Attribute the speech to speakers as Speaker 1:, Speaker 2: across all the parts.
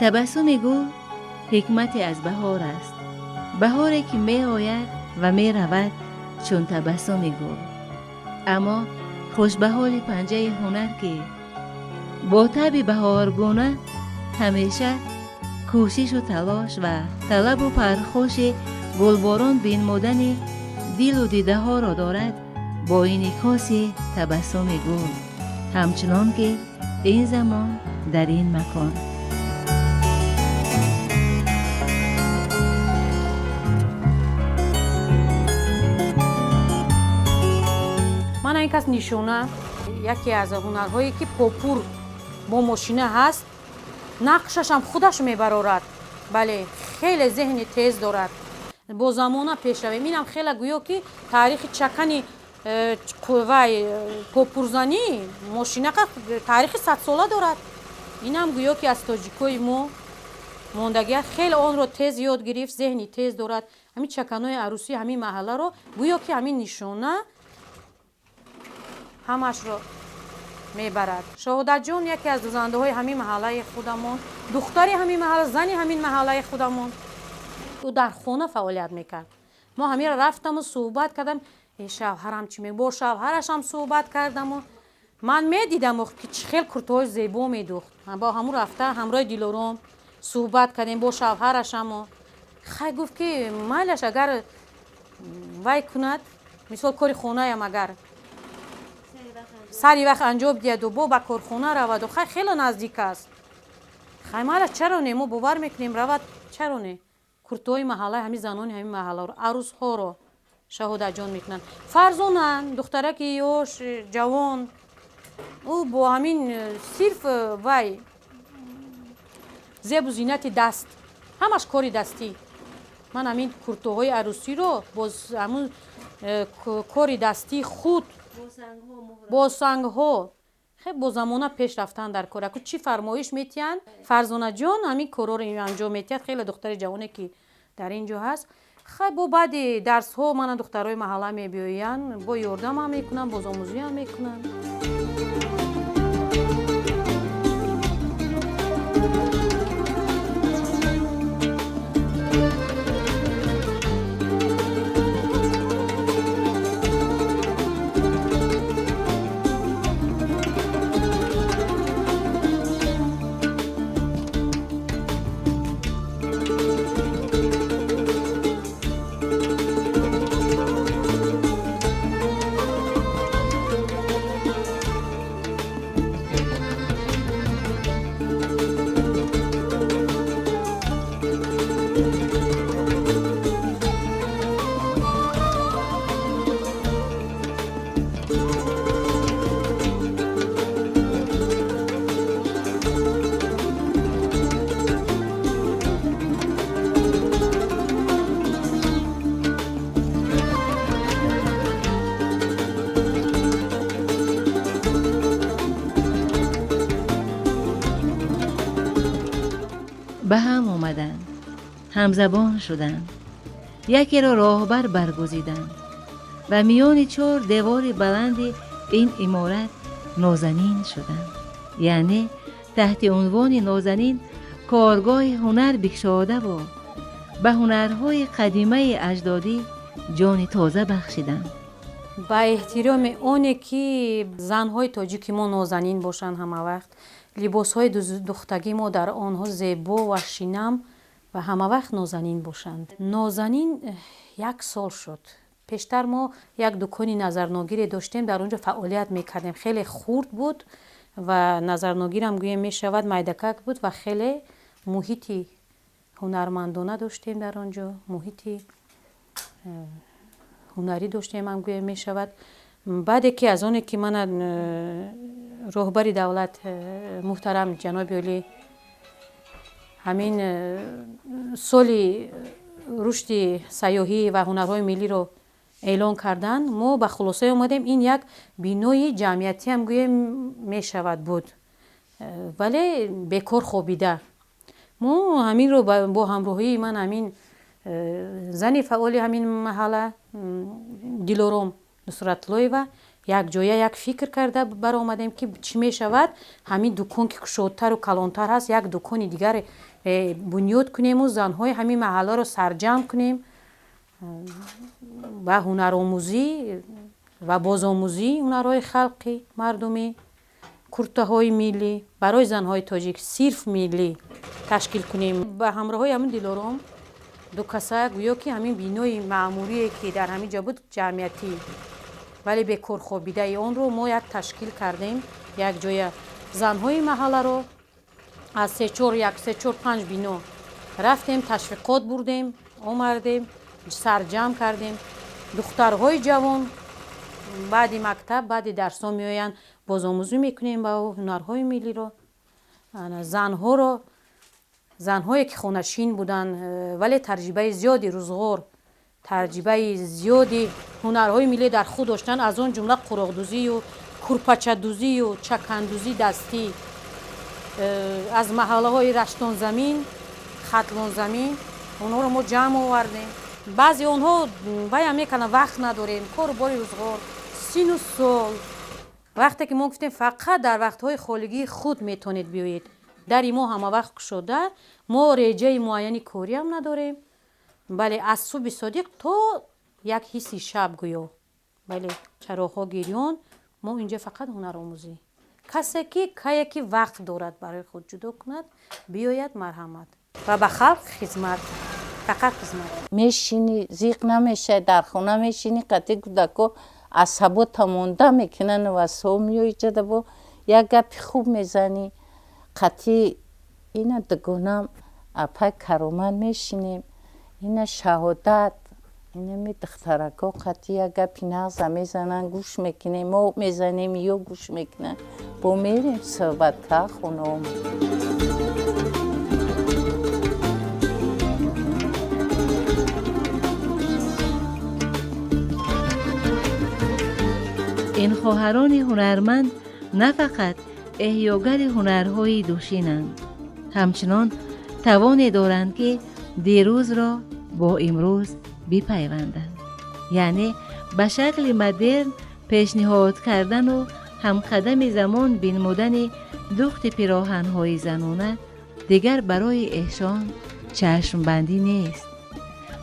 Speaker 1: Табассуми гул ҳикмате аз баҳор аст. Баҳоре ки меояд ва меравад чун табассуми гул. Аммо хушбаҳоли панҷаи ҳунар ки бо таби баҳоргуна ҳамеша кӯшишу талош ва талабу пархӯши гулборон бинмудани дилу дидаҳоро дорад, бо инъикоси табассуми гул, ҳамчунон ки ин замон дар ин макон.
Speaker 2: Мана ин кас нишона яке аз ҳунарҳое ки попур бо мошина ҳаст, нақшашам худаш мебарорад. Бале, хеле зеҳни тез дорад. Бо замона пешравем. Инам хеле гӯё ки таърихи чакани вай попурзанӣ мошинақа таърихи садсола дорад. Инам гӯё ки аз тоҷикои мо мондагия хеле онро тез ёд гирифт, зеҳни тез дорад. Ҳамин чаканои арӯсӣ ҳамин маҳалларо гӯё ки ҳамин нишона ҳамашро мебарад. Шоҳодаҷон яке аз дузандаҳои ҳамин маҳаллаи худамон, духтари ҳамин маҳалла, зани ҳамин маҳаллаи худамон. Ӯ дар хона фаъолият мекард. Мо ҳаминро рафтаму суҳбат кардам. Шавҳарам чӣ мегӯ? Бо шавҳарашам суҳбат кардаму ман медидам ки чӣ хел куртаҳои зебо медухт. Бо ҳамун рафта ҳамроҳи Дилором суҳбат кардем бо шавҳарашаму. Хай гуфт ки майлаш агар вай кунад, мисол кори хонаям агар сари вақт анҷом диҳаду бо ба корхона раваду хай хеле наздик аст. Хай майлаш чаро не, мо бовар мекунем равад, чаро не. Куртаҳои маҳаллаи ҳамин занони ҳамин маҳалларо, арӯсҳоро шаҳодаҷон мекунанд. Фарзона духтараки ёш ҷавон, ӯ бо ҳамин сирф вай зебу зинати даст, ҳамаш кори дастӣ. Ман ҳамин куртаҳои арӯсиро бо ҳамун кори дастии худ бо сангҳо хеб бо замона пеш рафтан дар кор. Аку чӣ фармоиш метиҳанд, Фарзонаҷон ҳамин корҳоро анҷом метиҳад. Хеле духтари ҷавоне ки дар ин ҷо ҳаст. Хай бо баъди дарсҳо мана духтарои маҳалла мебиёянд, бо ёрдамам мекунанд, бозомӯзиам мекунанд.
Speaker 1: Ба ҳам омаданд, ҳамзабон шуданд, якеро роҳбар баргузиданд ва миёни чор девори баланди ин иморат нозанин шуданд. Яъне таҳти унвони нозанин коргоҳи ҳунар бикшодаву ба ҳунарҳои қадимаи аҷдодӣ ҷони тоза бахшиданд.
Speaker 2: Ба эҳтироми оне ки занҳои тоҷики мо нозанин бошанд ҳама вақт, либосҳои духтагии мо дар онҳо зебо ва шинам ва ҳама вақт нозанин бошанд. Нозанин як сол шуд. Пештар мо як дукони назарногире доштем, дар он ҷо фаъолият мекардем. Хеле хурд буд ва назарногирам гӯем мешавад, майдакак буд ва хеле муҳити ҳунармандона доштем дар он ҷо, муҳити ҳунарӣ доштем ҳам гӯем мешавад. Баъде ки аз оне ки мана роҳбари давлат муҳтарам ҷаноби олӣ ҳамин соли рушди сайёҳӣ ва ҳунарҳои миллиро эълон карданд, мо ба хулосае омадем ин як бинои ҷамъиятиам гӯем мешавад буд, вале бекор хобида. Мо ҳаминро бо ҳамроҳии ман ҳамин зани фаъоли ҳамин маҳалла Дилором Нусратуллоева якҷоя як фикр карда баромадем ки чӣ мешавад ҳамин дукон ки кушодтару калонтар ҳаст, як дукони дигаре бунёд кунему, занҳои ҳамин маҳалларо сарҷамъ кунем ба ҳунаромӯзӣ ва бозомӯзии ҳунарҳои халқӣ, мардумӣ, куртаҳои миллӣ барои занҳои тоҷик, сирф миллӣ ташкил кунем. Ба ҳамроҳои ҳамин Дилором ду каса гӯё ки ҳамин бинои маъмурие, ки дар ҳамин ҷо буд, ҷамъиятӣ, вале бекорхобидаи онро мо як ташкил кардем. Якҷоя занҳои маҳалларо аз сечор, як, сечор, панҷ бино рафтем, ташвиқот бурдем, омардем, сарҷамъ кардем. Духтарҳои ҷавон баъди мактаб, баъди дарсҳо меоянд, бозомӯзӣ мекунем ба ҳунарҳои миллиро. Занҳоро, занҳое ки хонашин буданд, вале таҷрибаи зиёди рӯзғор, таҷрибаи зиёди ҳунарҳои миллӣ дар худ доштанд, аз он ҷумла қуроқдӯзию курпачадӯзию чакандӯзӣ дастӣ, аз маҳаллаҳои Раштонзамин, Хатлонзамин онҳоро мо ҷамъ овардем. Баъзе онҳо ваям мекарданд, вақт надорем, кору бори рӯзғор, сину сол. Вақте ки мо гуфтем, фақат дар вақтҳои холигии худ метавонед биёед, дари мо ҳама вақт кушода, мо реҷаи муайяни кориам надорем, бале, аз субҳи содиқ то як ҳисси шаб гӯё, бале, чароғҳо гирён, мо инҷа фақат ҳунаромӯзӣ. Касе ки кае ки вақт дорад барои худ ҷудо кунад, биёяд, марҳамат, ва ба халқ хизмат, фақат хизмат.
Speaker 3: Мешинӣ, зиқ намешавӣ, дар хона мешинӣ, қатъи кӯдако асабота монда мекунанд ва со меои ҷада бо як гапи хуб мезанӣ. Қатъи ина дугонам апай Каромат мешинем, ина Шаҳодат, инами духтарако қатъи як гапи нағза мезананд, гӯш мекунем, мо мезанем, ё гӯш мекунанд, бо мерем суҳбат ка хонаом.
Speaker 1: Ин хоҳарони ҳунарманд на фақат эҳёгари ҳунарҳои душинанд, ҳамчунон тавоне доранд, ки дирӯзро бо имрӯз бипайванданд, яъне ба шакли модерн пешниҳод кардану ҳамқадами замон бинмудани духти пироҳанҳои занона дигар барои эшон чашмбандӣ нест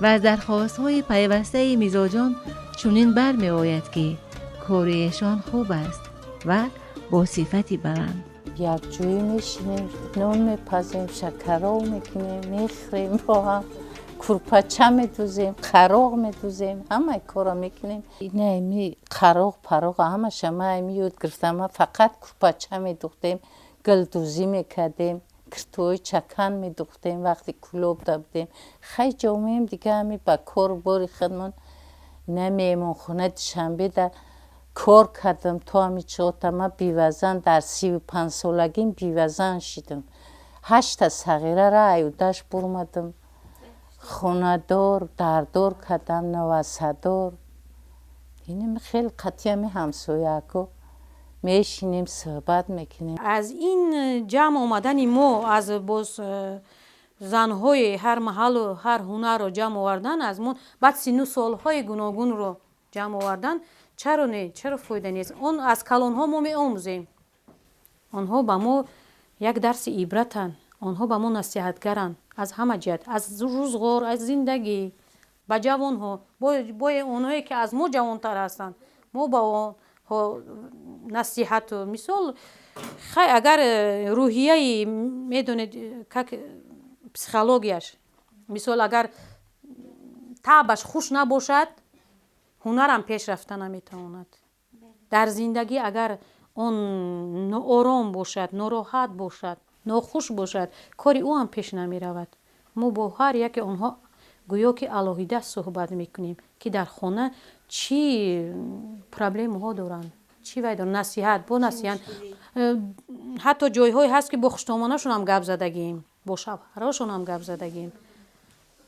Speaker 1: ва аз дархостҳои пайвастаи мизоҷон чунин бармеояд, ки кори эшон хуб аст ва бо сифати баланд.
Speaker 3: Якҷоя мешинем, нон мепазем, шакароб мекунем, мехӯрем бо ҳам, курпача медӯзем, қароқ медӯзем, ҳамаи корро мекунем. Ина қароқ пароқ ҳамаша ма ами ёд гирифтам. Ма фақат курпача медӯхтем, гулдӯзӣ мекардем, киртои чакан медӯхтем. Вақти Кӯлобда будем, хай ҷомеем дига ами ба кору бори худмон. Ина меҳмонхона Душанбеда кор кардам то ами чиғота. Ма бивазан дар 35-солагим бивазан шидам, ҳашта сағирара аюдаш бурмадам, хонадор дардор кардам, навасадор. Инам хеле қатъи ами ҳамсояко мешинем, суҳбат мекунем.
Speaker 2: Аз ин ҷамъ омадани мо, аз боз занҳои ҳар маҳаллу ҳар ҳунарро ҷамъ овардан, аз мо баъд сину солҳои гуногунро ҷамъ овардан, чаро не, чаро фоида нест? Он аз калонҳо мо меомӯзем, онҳо ба мо як дарси ибратанд, онҳо ба мо насиҳатгаранд аз ҳама ҷиҳат, аз рӯзғор, аз зиндагӣ. Ба ҷавонҳо, бое онҳое ки аз мо ҷавонтар ҳастанд, мо ба онҳо насиҳату мисол, хай, агар рӯҳияи, медонед, как психологияш, мисол, агар таъбаш хуш набошад, ҳунарам пеш рафта наметавонад дар зиндагӣ. Агар он ноором бошад, нороҳат бошад, нохуш бошад, кори ӯ ҳам пеш намеравад. Мо бо ҳар яке онҳо гӯё ки алоҳида суҳбат мекунем, ки дар хона чӣ проблемаҳо доранд, чӣ вай доранд, насиҳат бо насиҳат. Ҳатто ҷойҳое ҳаст, ки бо хуштомонашон ҳам гап задагием, бо шавҳарошон ҳам гап задагием,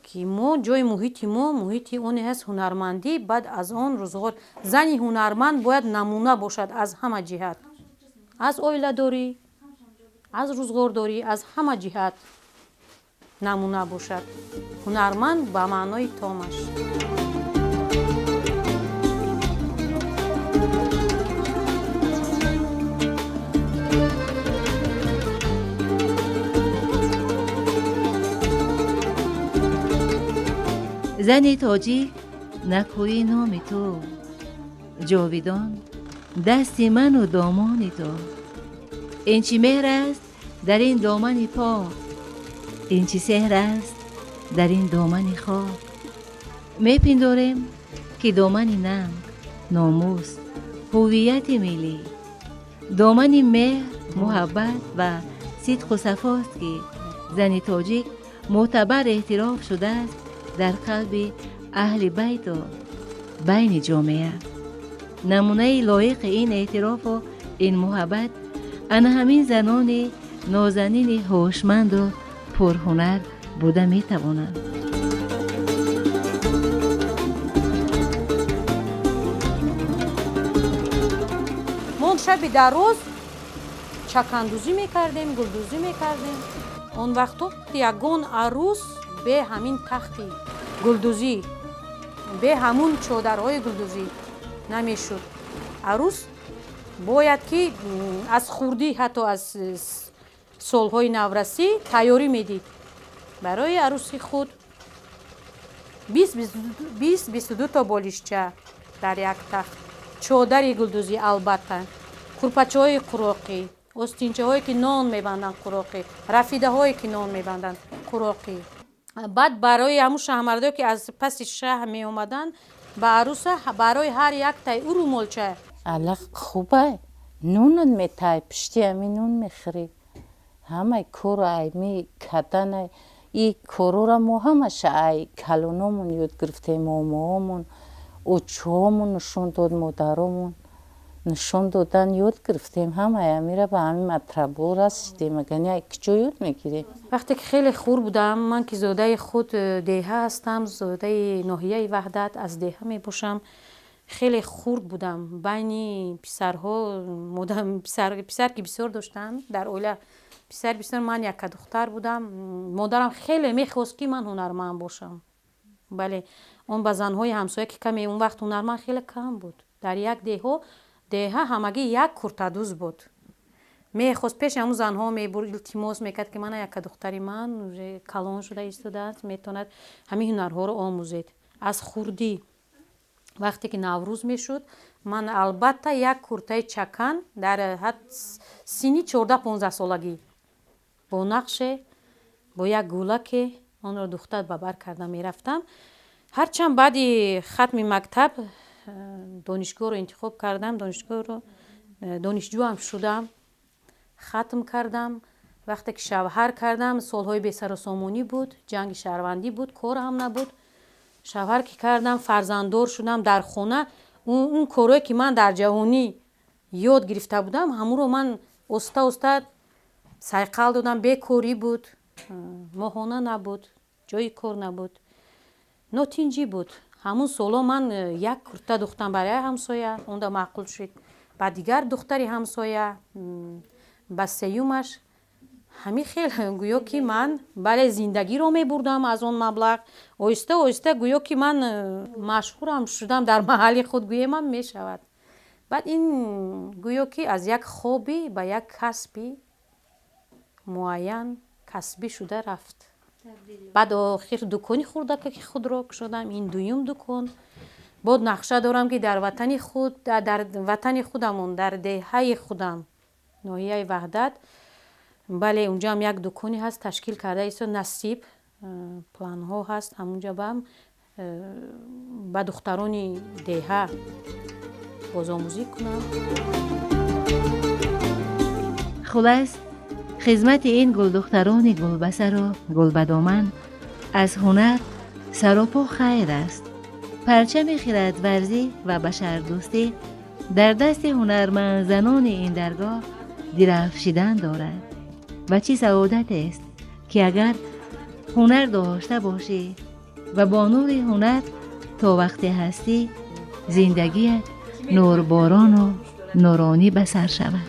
Speaker 2: ки мо ҷои муҳити мо муҳити оне ҳаст ҳунармандӣ. Баъд аз он рӯзғор зани ҳунарманд бояд намуна бошад аз ҳама ҷиҳат, аз оиладорӣ, аз рӯзғордорӣ, аз ҳама ҷиҳат намуна бошад, ҳунарманд ба маънои томаш.
Speaker 1: Зани тоҷик накӯи номи ту, ҷовидон дасти ману домони ту. Ин чӣ меҳр аст дар ин домани пок, ин чӣ сеҳр аст дар ин домани хок. Мепиндорем ки домани нанг, номус, ҳуввияти миллӣ, домани меҳр, муҳаббат ва сидқу сафост, ки зани тоҷик мӯътабар эътироф шудааст дар қалби аҳли байту байни ҷомеа. Намунаи лоиқи ин эътирофу ин муҳаббат ана ҳамин занони нозанини ҳушманду пурҳунар буда метавонанд.
Speaker 2: Мо шаби дароз чакандӯзӣ мекардем, гулдӯзӣ мекардем. Он вақтҳо ягон арӯс бе ҳамин тахти гулдӯзӣ, бе ҳамун чодарҳои гулдӯзӣ намешуд. Арӯс бояд ки аз хурдӣ, ҳатто аз солҳои наврасӣ тайёрӣ медид барои арӯси худ. 20-22 то болишча дар як тахт, чодари гулдӯзӣ, албатта курпачаҳои қуроқӣ, остинчаҳое ки нон мебанданд қуроқӣ, рафидаҳое ки нон мебанданд қуроқӣ. Баъд барои ҳамун шаҳмардое ки аз паси шаҳр меомаданд ба арӯса, барои ҳар як тай ӯ румолча.
Speaker 3: Аллақ хубай, нунат метай, пишти ами нун мехӯрӣ. Ҳамаи корро ай ми каданай. И корора мо ҳамаша ай калономон ёд гирифтем, момоомон, очоомон нишон дод, модаромон нишон додан ёд гирифтем. Ҳамаи амира ба ҳамин матрабо расидем. Агани ай куҷо ёд мегирем?
Speaker 2: Вақте ки хеле хур будам, ман ки зодаи худ деҳа ҳастам, зодаи ноҳияи Ваҳдат, аз деҳа мебошам. Хеле хурд будам. Байни писарҳо, писар ки бисёр доштам дар оила, писар бисёр, ман яка духтар будам. Модарам хеле мехост ки ман ҳунарманд бошам. Бале, он ба занҳои ҳамсоя ки каме он вақт ҳунарманд хеле кам буд. Дар як деҳа ҳамагӣ як куртадӯз буд. Мехост пеши ҳамун занҳо мебурд, илтимос мекард ки мана яка духтари ман уже калон шуда истодааст, метавонад ҳамин ҳунарҳоро омӯзед. Аз хурдӣ вақте ки Наврӯз мешуд, ман албатта як куртаи чакан дар синни 14-15 солагӣ бо нақше, бо як гулаке онро духта ба бар карда мерафтам. Ҳарчанд баъди хатми мактаб донишгоҳро интихоб кардам, донишгоҳро донишҷӯам шудам, хатм кардам. Вақте ки шавҳар кардам, солҳои бесарусомонӣ буд, ҷанги шаҳрвандӣ буд, кор ҳам набуд. Шавҳар ки кардам, фарзанддор шудам. Дар хона он корое ки ман дар ҷавонӣ ёд гирифта будам, ҳамонро ман оста оста сайқал додам. Бекорӣ буд, моҳона набуд, ҷои кор набуд, нотинҷӣ буд. Ҳамун солҳо ман як курта духтам барои ҳамсоя, онда маъқул шуд. Ба дигар духтари ҳамсоя, ба сеюмаш. Ҳамин хел гӯё ки ман бале зиндагиро мебурдам аз он маблағ. Оҳиста оҳиста гӯё ки ман машҳурам шудам дар маҳалли худ, гӯемам мешавад. Баъд ин гӯё ки аз як хобӣ ба як касби муайян касбӣ шуда рафт. Баъд охир дукони хурдака ки худро кушодам, ин дуюм дукон. Бод нақша дорам ки дар ватани худ, дар ватани худамон, дар деҳаи худам, ноҳияи Ваҳдат, бале, унҷаам як дуконе ҳаст ташкил карда исто, насиб планҳо ҳаст, ҳамунҷа бам ба духтарони деҳа бозомӯзӣ кунам.
Speaker 1: Хулас, хизмати ин гулдухтарони гулбасару гулбадоман аз ҳунар саропо хайр аст. Парчами хирадварзӣ ва башардӯстӣ дар дасти ҳунармандзанони ин даргоҳ дирафшидан дорад. Ва чӣ саодатест, ки агар ҳунар дошта бошӣ ва бо нури ҳунар то вақте ҳастӣ, зиндагият нурборону нуронӣ ба сар шавад.